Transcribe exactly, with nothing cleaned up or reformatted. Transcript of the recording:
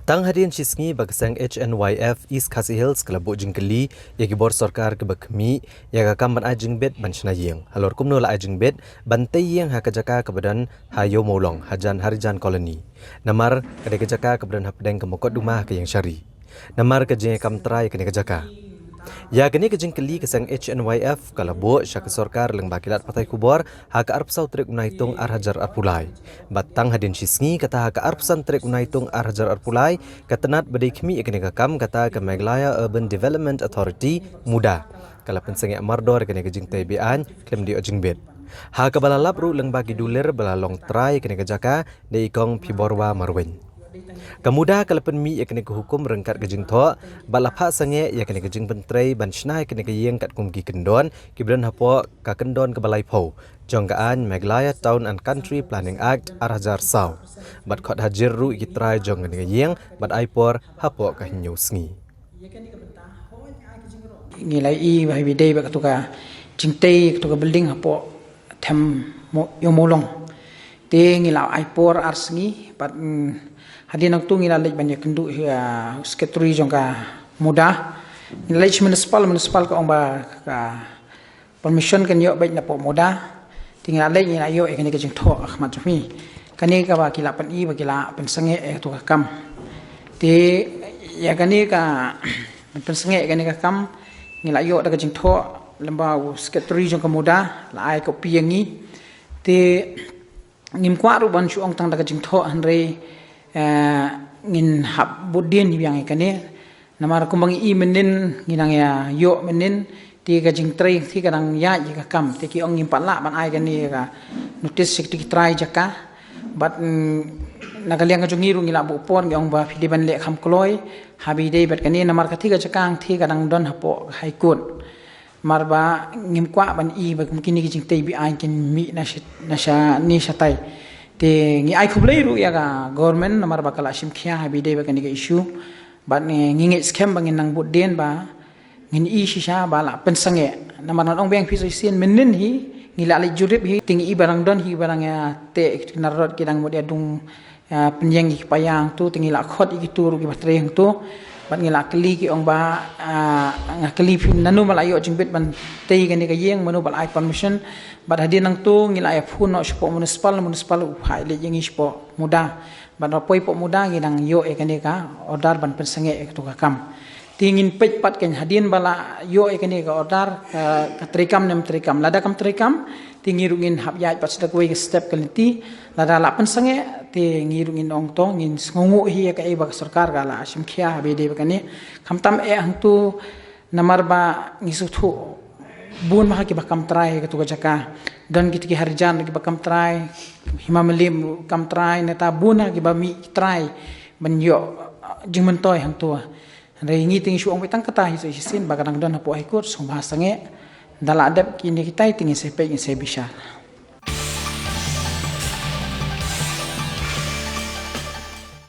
Tang hadien shi sngi ba ka seng H N Y F East Khasi Hills ka la buh jingkylli ïa ki bor sorkar kiba khmih ïa ka kam ban ai jingbit ban shna ïing. Halor kumno la ai jingbit ban tei ïing ha ka jaka kaba don ha Ïew Mawlong, hajan Harijan Colony. Namar ka dei ka jaka kaba don hapdeng ka Mokotduma ha ka Ïingshari. Namar ka jingïakam trai ïa kane ka jaka. Ïa kane ka jingkylli ka seng H N Y F ka la buh sha ka sorkar lyngba ki lad pathai khubor ha ka arphew saw tarik u Naitung ar hajar arphew lai. Bad tang hadien shi sngi kata ha ka arphew san tarik u Naitung ar hajar arphew lai, ka tnat ba dei khmih ïa kane ka kam kata ka Meghalaya Urban Development Authority, MUDA, ka la pynsangeh mardor ïa kane ka jingtei be-aiñ khlem da ïoh jingbit. Ha kaba la lap ruh lyngba ki dulir ba la long trai ïa kane ka jaka da i Kong Phiborwa Marwein. Ka MUDA ka la pynmih ïa kane ka hukum ryngkat ka jingthoh bad la phah sangeh ïa kane ka jingpyntrei ban shna ïa kane ka ïing katkum ki kyndon kiba don hapoh ka kyndon kaba laiphew jong ka aiñ Meghalaya Town and Country Planning Act ar hajar saw. Bad khot hajir ruh ïa ki trai jong kane ka ïing bad ai por hapoh ka hynñiew sngi. Ngi la ïohi ba haba dei ba katu ka jingtei katu ka building hapoh them Ïew Mawlong. Te ngi la ai por ar sngi bad, mm, hadien nangtu ngi la leit ban ïakynduh ïa u secretary jong ka MUDA. Ngi la leit sha municipal, municipal ka ong ba ka permission kan ïoh beit napoh MUDA. Te ngi la leit ngi la ïoh ïa kane ka jingthoh ha khmat jong ngi. Kane kaba ki la pyni ba ki la pynsangeh ïa katu ka kam. Te ïa kane ka pynsangeh ïa kane ka kam ngi la ïoh da ka jingthoh lyngba u secretary jong ka MUDA la ai copy ïa ngi. Te ngim kwah ruh ban shu ong tang da ka jingthoh hynrei, eh, ngin hap bud dien biang ïa kane. Namar kumba ngi i mynnin ngi nang ïa ïoh mynnin te ka jingtrei te ka dang ïaid ïa ka kam te ki ong ngim pat lah ban ai kane ka notice sha ki trai jaka. Bad, mm, na ka liang ka jong ngi ruh ngi la buh por ngi ong ba phi dei ban leh kham kloi haba dei bad kane namar kata ka jaka te ka dang don hapoh High Court. Mar ba ngim kwah ban i ba kum kine ki jingtei be-aiñ kin mih na sha, na sha ni shatai. Te ngi ai khublei ruh ïa ka government namar ba ka la shim khia haba dei ba kane ka issue. Bad ngi, ngi ngeit skhem ba ngin nang bud dien ba ngin i shisha ba la pynsangeh. Namar ngan ong biang phi sa shisien mynnin hi ngi la leit jurip hi te ngi i ba dang don hi ba dang ïa te ki narod ki dang mut ïa dung, ah, pynïeng ïa ki paia hangtu te ngi la khot ïa kitu ruh kiba trei hangtu. Bad ngi la kylli ki ong ba, ah, nga kylli phi nano ba la ïoh jingbit ban tei kane ka ïing, mano ba la ai permission. Bad hadien nangtu ngi la ïa phone noh shapoh municipal, municipal u phah leit ïa ngi shapoh MUDA. Bad haba poi poh MUDA ngi dang ïoh ïa kane ka order ban pynsangeh ïa katu ka kam. Te ngin peit pat kein hadien ba la ïoh ïa kane ka order, ka, ka treikam ne em treikam. Lada kam treikam te ngi ruh ngin hap ïaid pat sha kawei ka step ka lynti. Lada la pynsangeh te ngi ruh ngin ong to ngin sngewnguh hi ïa kaei ba ka sorkar ka la shim khia haba dei ba kane. Khamtam eh hangtu namar ba ngi sngewthuh bun ma ha kiba kam trai katu ka jaka. Don kita ki Harijan kiba kam trai, Hima Mylliem kam trai, neta bun ha kiba mih trai ban ïoh, uh, jingmyntoi hangtu. Hynrei ngi te ngi shu ong beit tang kata hi sa shisien ba ka dang don hapoh High Court sngewbha sangeh. Da la dep kine kitai te ngin sa peit ngin sa bishar.